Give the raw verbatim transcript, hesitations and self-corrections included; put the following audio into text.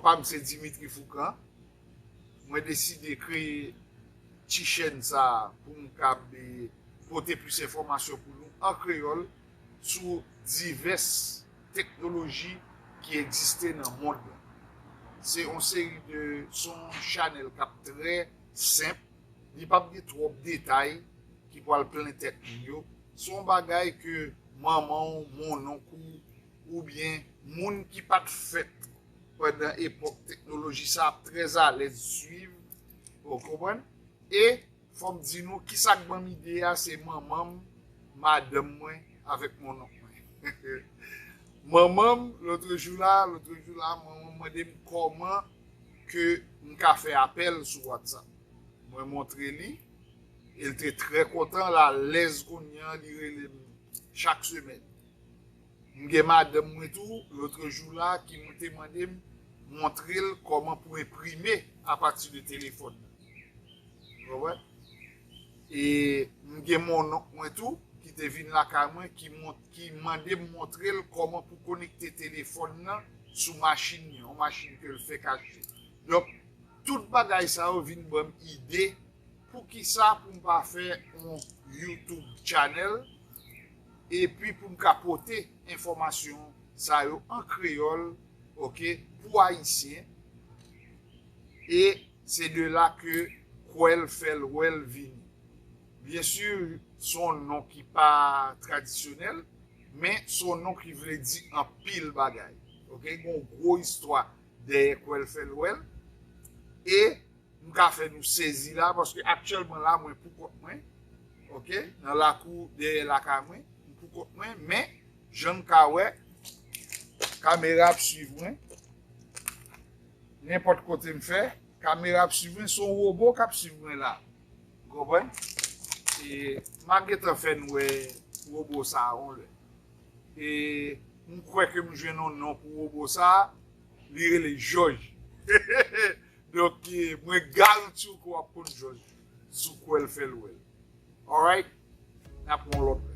Pa m se Dimitri Foucan. Mwen deside kreye ti chèn sa a pou m kab pote plis enfòmasyon pou nou an kreyòl sou divès teknoloji ki egziste nan mond lan. Se yon seri de, se yon chanèl k ap trè senp. Li p ap gen twòp detay ki pral plen tèt moun yo. Se yon bagay ke manman w, monnonk ou, oubyen moun ki pa t fèt pandan epòk teknoloji sa ap trè alèz swiv. Ou konprann? E fò m di nou, kisa k ban m ide a, se manman m, madanm mwen, avèk monnonk mwen. Manman m, lotrejou la, lotrejou la, manman m mande m kòman ke m ka fè apèl sou WhatsApp. Mwen montre li, e l te trè kontan, l alèz kounye a, li rele m chak semèn. M gen madanm mwen tou, lotrejou la, ki te mande m montre l kòman pou enprime apati de telefòn nan. Ou konprann? E m gen monnonk mwen tou, ki te vin lakay mwen, ki, mont, ki mande m montre l kòman pou konekte telefòn nan sou machin li, yon machin ke l fèk achte. Donk, tout bagay sa yo vin ban m ide poukisa pou m pa fè yon YouTube channel, epi pou m ka pote enfòmasyon sa yo an kreyòl, oke, pou Ayisyen. E se de la ke Kwè l fè l wè l vini. Byen si, se yon non ki pa tradisyonèl, men se yon non ki vle di anpil bagay. Oke, gen yon gwo istwa dèyè Kwè l fè l wè l. E m ka fè nou sezi la, paske aktyèlman la, mwen pou kont mwen, oke, nan lakou dèyè lakay mwen, m pou kont mwen, men, jan n ka wè, kamera ap swiv mwen, nenpòt kote m fè, kamera ap swiv mwen, se yon wobo k ap swiv mwen la. Ou konprann? E m a gentan fè n wè wobo sa a yon lè. E m kwè ke m jwenn yon non pou wobo sa a, li rele Jòj. Donk, e, mwen garanti w ke w ap konn Jòj sou Kwè l fè l wè l. Alright? N ap pran yon lòt